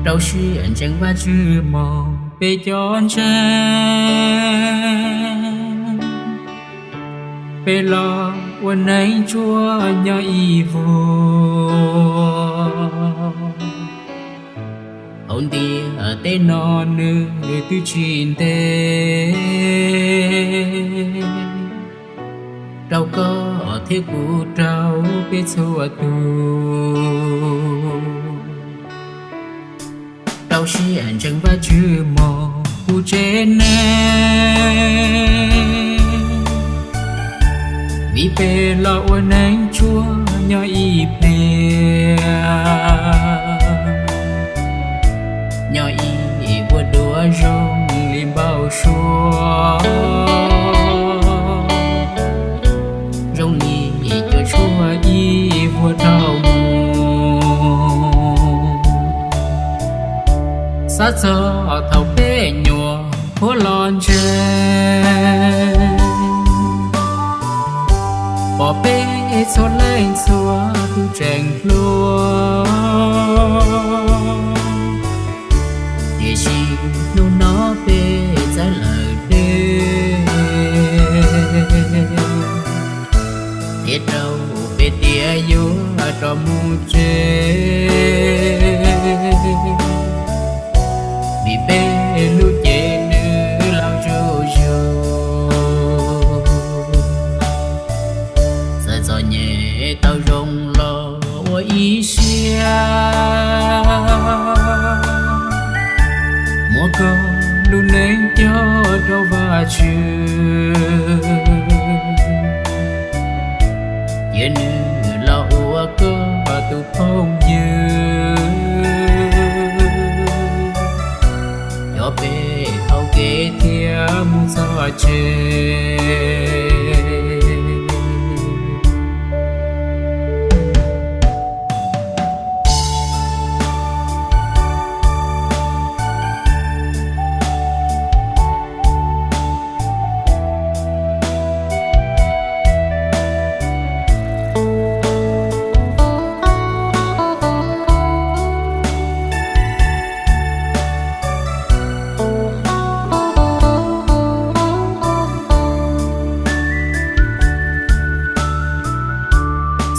Rau siab ntseeg Vajtswv mog peb cov ntseeg, peb los ua neej tsuag nyob ib vuag. Hauv ntiaj teb no nws twb tsis ntev rau koj thiab kuv rau peb txhua tus. Rau siab ntseeg Vajtswv mog kuv tsev neeg, vim peb los ua neej tsuag nyob ib pliag, nyob ib vuag dua zoo li npau suav, zoo li cua tshuaj ib vuag dhau mus. Xav txog thaum peb nyuam qhuav los ntseeg, pom peb txhua leej txhua tus tseem hluas, tiam sis hnub no peb txawv lawm deb, thiab rau peb tias yuav rov mus tsev, vim peb lub cev nws laus zuj zus. Txawm txom nyem tau zoo los ua ib siab, muab koj lub neej cog rau Vajtswv, cia nws los ua koj tus phooj ywg, coj peb hauv kev thiab mus txog tsev.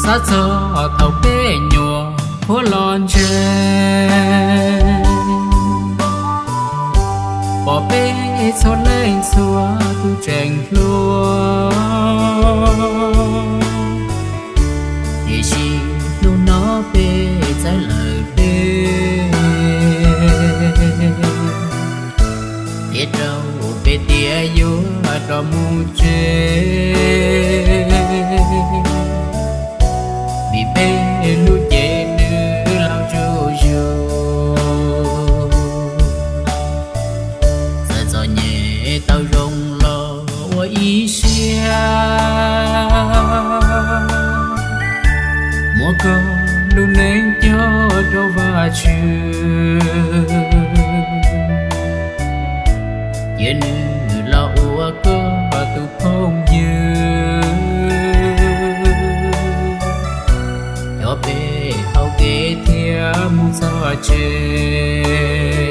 Xav txog thaum peb nyuam qhuav los ntseeg, pom peb txhua leej txhua tus tseem hluas, tiam sis hnub no peb txawv lawm deb, thiab rau peb tias yuav rov mus tsev, vim peb lub cev nws laus zuj zus. Txawm txom nyem tau zoo los ua ib siab, muab koj lub neej cog rau Vajtswv, cia nws los ua koj tus phooj ywg, coj peb hauv kev thiab mus txog tsev.